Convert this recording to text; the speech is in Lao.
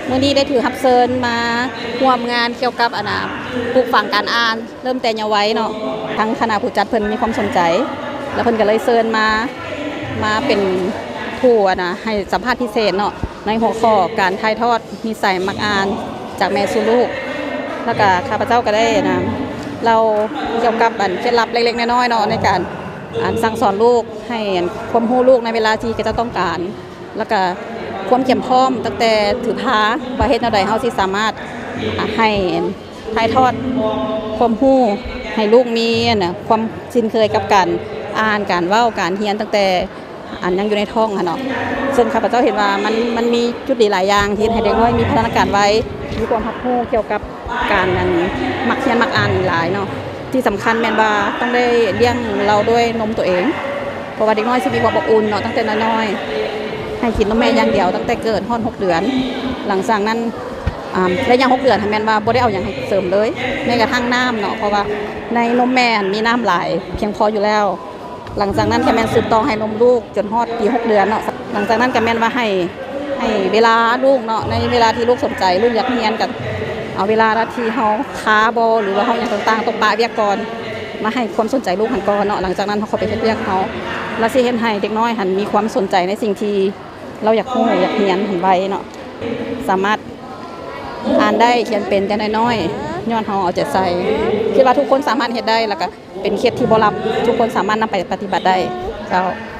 ມື້ນີ້ໄດ້ຖືກຮັບເຊີນມາຮ່ວມງານກ່ຽວກັບອັນນ່າ ປູກຝັງການອ່ານ ເລີ່ມແຕ່ເຍົາໄວເນາະ. ທາງຄະນະຜູ້ຈັດເພິ່ນມີຄວາມສົນໃຈ ແລ້ວເພິ່ນກໍເລີຍເຊີນມາ ມາເປັນຜູ້ອັນນ່າ ໃຫ້ສຳພາດພິເສດເນາະ ໃນຫົວຂໍ້ການຖ່າຍທອດນິໄສມັກອ່ານຈາກແມ່ສູ່ລູກ. ແລ້ວກໍຂ້າພະເຈົ້າກໍໄດ້ອັນນ່າ ເລົ່າກ່ຽວກັບອັນເຄັດລັບເລັກໆນ້ອຍໆເນາະ ໃນການອັນສັ່ງສອນລູກ ໃຫ້ອັນຄວາມຮູ້ລູກໃນເວລາທີ່ເຂົາເຈົ້າຕ້ອງການ ແລ້ວກະຄວາມກຽມພ້ອມຕັ້ງແຕ່ຖືພາ ວ່າເຮັດແນວໃດເຮົາຊິສາມາດ ອາ ໃຫ້ຖ່າຍທອດຄວາມຮູ້ໃຫ້ລູກມີອັນນ່າ ຄວາມຊິນເຄີຍກັບການອ່ານ, ການເວົ້າ, ການຮຽນ ຕັ້ງແຕ່ອັນຍັງຢູ່ໃນທ້ອງຫັ້ນເນາະ. ເຊິ່ງຂ້າພະເຈົ້າເຫັນວ່າມັນ ມັນມີຈຸດດີຫຼາຍຢ່າງທີ່ເຮັດໃຫ້ເດັກນ້ອຍມີພັດທະນາການໄວ, ມີຄວາມຮັບຮູ້ກ່ຽວກັບ ການອັນມັກຮຽນມັກອ່ານນີ້ຫຼາຍເນາະ. ທີ່ສຳຄັນແມ່ນວ່າຕ້ອງໄດ້ລ້ຽງເລົາດ້ວຍນົມຕົວເອງ ເພາະວ່າເດັກນ້ອຍຊິມີຄວາມອົບອຸ່ນເນາະ ຕັ້ງແຕ່ນ້ອຍໆ ໃຫ້ກິນນົມແມ່ຢ່າງດຽວ ຕັ້ງແຕ່ເກີດຮອດຫົກເດືອນ. ຫຼັງຈາກນັ້ນ ອາ ໄລຍະຫົກເດືອນຫັ້ນແມ່ນວ່າບໍ່ໄດ້ເອົາຫຍັງໃຫ້ເສີມເລີຍ ແມ້ກະທັ່ງນ້ຳເນາະ ເພາະວ່າໃນນົມແມ່ຫັ້ນມີນ້ຳຫຼາຍພຽງພໍຢູ່ແລ້ວ. ຫຼັງຈາກນັ້ນກະແມ່ນສືບຕໍ່ໃຫ້ນົມລູກຈົນຮອດປີຫົກເດືອນເນາະ. ຫຼັງຈາກນັ້ນກະແມ່ນວ່າໃຫ້ ໃຫ້ເວລາລູກເນາະ ໃນເວລາທີ່ລູກສົນໃຈ ລູກຢາກຮຽນ ກະເອົາເວລາທີ່ເຮົາຄາບໍ ຫຼືວ່າເຮົາຫຍັງຕ່າງໆ ຕ້ອງປະວຽກກ່ອນ ມາໃຫ້ຄວາມສົນໃຈລູກຫັ້ນກ່ອນເນາະ. ຫຼັງຈາກນັ້ນເຮົາກໍໄປເຮັດວຽກເຮົາ ລະຊິເຮັດໃຫ້ເດັກນ້ອຍຫັ້ນມີຄວາມສົນໃຈໃນສິ່ງທີ່ລາວຢາກຮູ້ຢາກຮຽນຫັ້ນໄວເນາະ ສາມາດອ່ານໄດ້ ຂຽນເປັນແຕ່ນ້ອຍໆ ຍ້ອນເຮົາເອົາໃຈໃສ່. ຄິດວ່າທຸກຄົນສາມາດເຮັດໄດ້ ລະກະ ເປັນເຂດທີ່ບໍ່ລັບ ທຸກຄົນສາມາດນຳໄປປະຕິບັດໄດ້ເຈົ້າ.